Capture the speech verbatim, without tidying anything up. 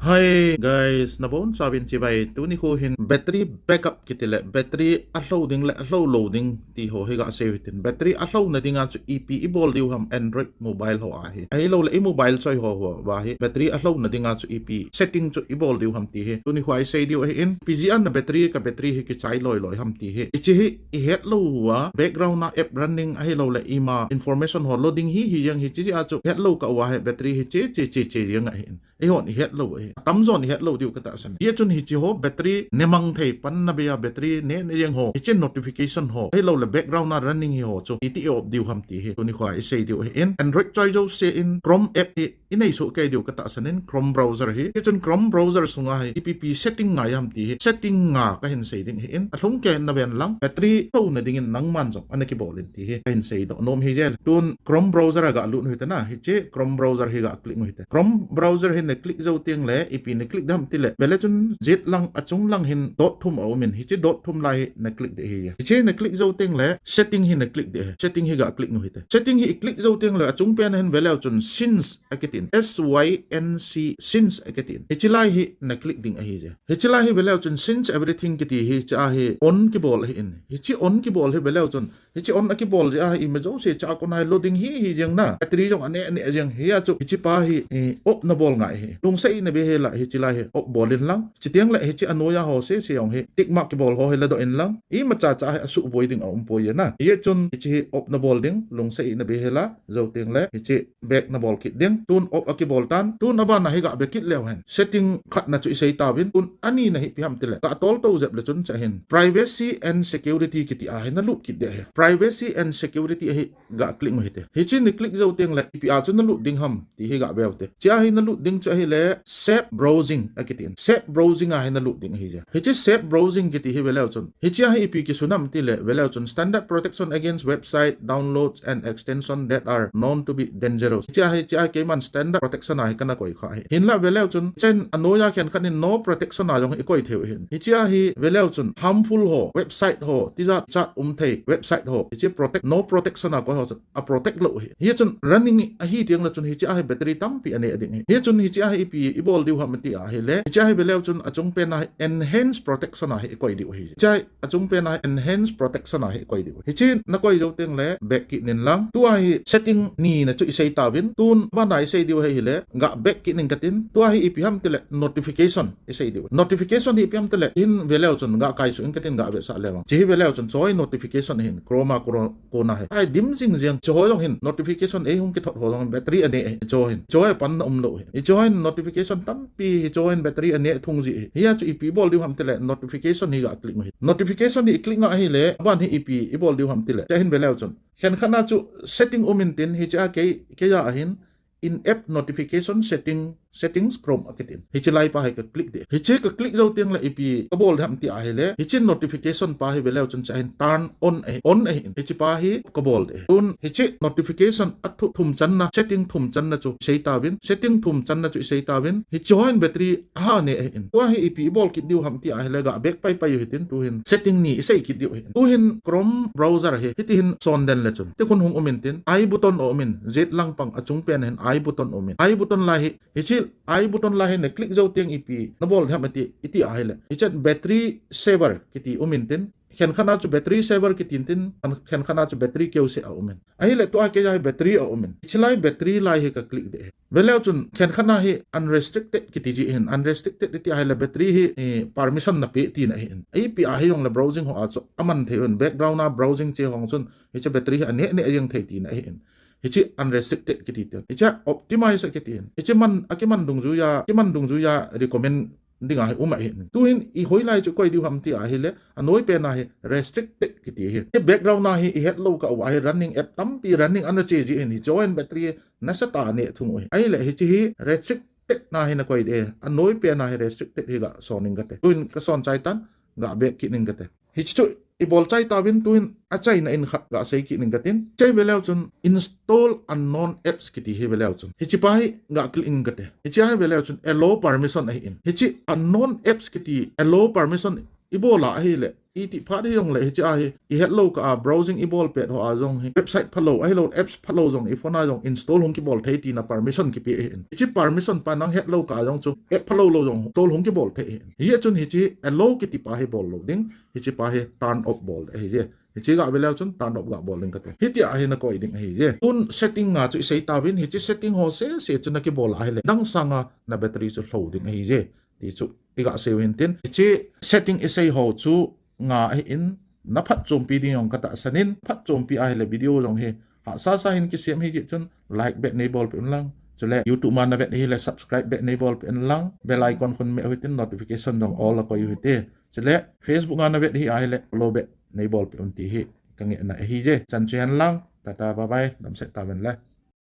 Hi guys, nabonchauvin chibai. Tuni kho hin battery backup kiti le battery alou ding le alou lou ding ti ho hi gasei u hitin. Battery alouna dinga chu ipi ibol diu ham Android mobile ho a hi. Ahilouleh i mobile choi ho ho a hi battery alouna dinga chu ipi setting chu ibol diu ham ti hi tuni kho a isei diu ahin. Ipi jeh a na battery ka battery hi kichai loi loi ham ti hi. Hiche hi ihet lou uva background a app running ahilouleh ima information ho loading hi hi jeng hiche jeh a chu het lou kah uva hi battery hi che che che che jeng ahin. Eihon ihet lou ahi. Atamjon ihet lou diu katahsan. Hijeh chun hiche ho battery ne mang thei pan na bei a battery ne ne jeng ho. Hiche notification ho. Ahilouleh background a running hi ho chu iti i off diu ham ti hi tuni kho a isei diu ahin. Android choi jouse in Chrome app hi inei soh kei diu katahsan in Chrome browser hi. Hijeh chun Chrome browser sunga hi ipi ipi setting ngai ham ti hi. Setting nga kahin sei ding ahin. Alhung kei in na ven lang. Battery louna dingin nangman jong ana kibol in ti hi kahin seidoh nom hi jel. Tun Chrome browser a galut u hite na. Hiche Chrome browser hi ga click u hite. Chrome browser hi na click jou teng le, ipi na click ding ham ti le. Vele chun jet lang achung lang hin dot thum aum in. Hiche dot thum lai hi na click ding ahi. Hiche na click jou teng le, setting hi na click ding ahi. Setting hi ga click u hite. Setting hi i click jou teng le, achung pen a hin vele chun sync akitin. S Y N C sync akitin. Hiche lai hi na click ding ahi je. Hiche lai hi vele chun sync everything kiti hi hiche a hi on kibol ahin. Hiche on kibol hi vele chun Hiche on akibol jeh a hi ima jouse cha kon a hi loading hi hi jeng na. Battery jong ane ane jeng hi a chu. Hiche pa hi, eh, off na bol ngai hi. Lungset na be hel a hiche lai hi off bol in lang. Chuteng le hiche anoiya ho sese jong hi tick mark kibol ho hi ladoh in lang. Imacha cha hi asuh boi ding aum poi na. Hijeh chun hiche hi off na bol ding. Lungset na be hel a jou teng le hiche back na bol kit ding. Tun off akibol tan. Tun aban a hi ga back kit leu hen. Setting khat na chu isei tauvin. Tun ani na hi ipi ham ti le. Ga tol tou jep le chun cha hin. Privacy and security kiti a hi na lut kit ding ahi. Privacy and security a hi ga click u hite. Hiche ni click jou teng le ipi a chu na lut ding ham ti hi ga ve u hite. Hiche a hi na lut ding chu ahi le safe browsing akitin. Safe browsing a hi na lut ding ahi je. Hiche safe browsing kiti hi vele chun. Hiche a hi ipi kisun ham ti le vele chun standard protection against website downloads and extension that are known to be dangerous. Hiche a hi, hiche a hi keiman standard protection a hi kana koi kha hi. Hinla vele chun chen anoiya khenkhat in no protection a jong i koi thei u hin. Hiche a hi vele chun harmful ho, website ho, tijat chat um thei, website ho. Hiche protect, no protection a koi ho chun a protect lou hi. Hijeh chun running ahi teng le chun hiche a hi battery tampi ane ding hi. Hijeh chun hiche a hi ipi ibol diu ham ti a hi le. Hiche a hi vele chun achung pen a hi enhance protection a hi i koi diu hi. Hiche a hi achung pen a enhance protection a hi koi diu. Hiche na koi jou teng le back kit in lang. Tua hi setting ni na chu isei tauvin. Tun ban a isei diu hi le ga back kit in katin. Tua hi ipi ham ti le notification isei diu. Notification hi ipi ham ti le hin vele chun ga kai suh in katin ga vetsah le vang. Hiche hi vele chun choi notification hin Chrome a Chrome kona hi. Ai dim jing jeng chu ho jong hin notification ei hung kithot ho jong battery ane hi chu hin. Chu hi pan na um lou hi. Hichu hin notification tampi hichu hin battery ane thung ji hi. Hijeh chu ipi bol diu ham ti le notification hi ga click u hi. Notification hi click nga hi le ban hi ipi ibol diu ham ti le. Cha hin vele chun. Khenkhat na chu setting um in tin hiche a kei, kei a hin in-app notification setting settings Chrome akitin. Hiche lai pa hi ka click ding. Hiche ka click jou teng le ipi ka bol ham ti a hi le. Hiche notification pa hi vele chun cha hin turn on ahi, on ahi in. Hiche pa hi ka bol ding. Tun hiche notification a thu thum channa, setting thum channa chu isei tauvin. Setting thum channa chu isei tauvin. Hichu hin battery aha ne ahi in. Tua hi ipi ibol kit diu ham ti a hi le ga back pai pai u hitin tu hin. Setting ni isei kit diu hin. Tu hin Chrome browser hi. Hiti hin son den le chun. Ti khun hung um in tin. I button aum in. Jet lang pang achung pen hin I button aum in. I button lai hi Hiche I button lai hi na click jou teng ipi na bol ham ati, iti a hi le. Hiche battery saver kiti um in tin. Khenkhat na chu battery saver kiti in tin, khenkhat na chu battery keu se a um in. Ahi le tua kei a hi battery aum in. Hiche lai battery lai hi ka click ding hi. Vele chun khenkhat na hi unrestricted kiti ji hin. Unrestricted iti a hi le battery hi, eh, permission na pe tina ahi in. Ipi a hi jong le browsing ho a chu aman thei un background a browsing che ho chun hiche battery hi ane ne jeng thei tina ahi in. Hiche unrestricted kiti tin. Hiche optimize kiti in. Hiche man, akiman dungjuiya, kiman dungjuiya recommend dinga hi um ahi in. Tu hin i hoilai chu koi diu ham ti a hi le, anoi pen a hi restricted kiti hi. Hi background a hi i het lou kah uva hi running app tampi running ana che ji in hichu hin battery nasatah a ne thung u hi. Ahi le hiche hi restricted na hi na koi ding. Anoi pen a hi restricted hi ga son ing kate. Tu hin ka son chai tan, ga back kit ning kate. Hiche chu i bol chai tauvin tu hin achaina in khat ga sei kit ning katin. Chai vele chun install unknown apps kiti hi vele chun. Hiche pa hi ga click ning kate. Hiche hi vele chun allow permission ahi in. Hiche unknown apps kiti allow permission i bol a ahi le. Iti phat hi jong le hiche a hi, i hetlou kah a browsing i bol pet ho a jong hi, website phalou, ahilou apps phalou jong i phone a jong install hung kibol thei tina permission kipe ahin. Hiche permission pa nang hetlou kah a jong chu app phalou lou jong install hung kibol thei ahin. Hijeh chun hiche allow kiti pa hi bol lou ding, hiche pa hi turn off bol ding ahije. Hiche ga ve leu chun turn off ga bol ding kate. Hitia hi na koi ding ahije. Tun setting nga chu i sei tauvin, hiche setting ho sese chu na kibol ahile, dang sanga na battery chu lhou ding ahije. Ti chu i ga sei u hintin. Hiche setting i sei ho chu nga ahin, na phatchompi ding jong ka tahsan in, phatchompi ahile video jong hi hahsa sa hin kisem ahijeh chun like beh nei bolpeh un lang. Chule YouTube ma na vet ahile subscribe beh nei bolpeh un lang. Bell icon khun meh u hitin, notification jong all a koi u hite. Chule Facebook a na vet ahi ahile follow beh nei bolpeh un ti hi ka ngehna ahije. Chan chu hen lang. Tata, bye bye. Damsel tauvin le.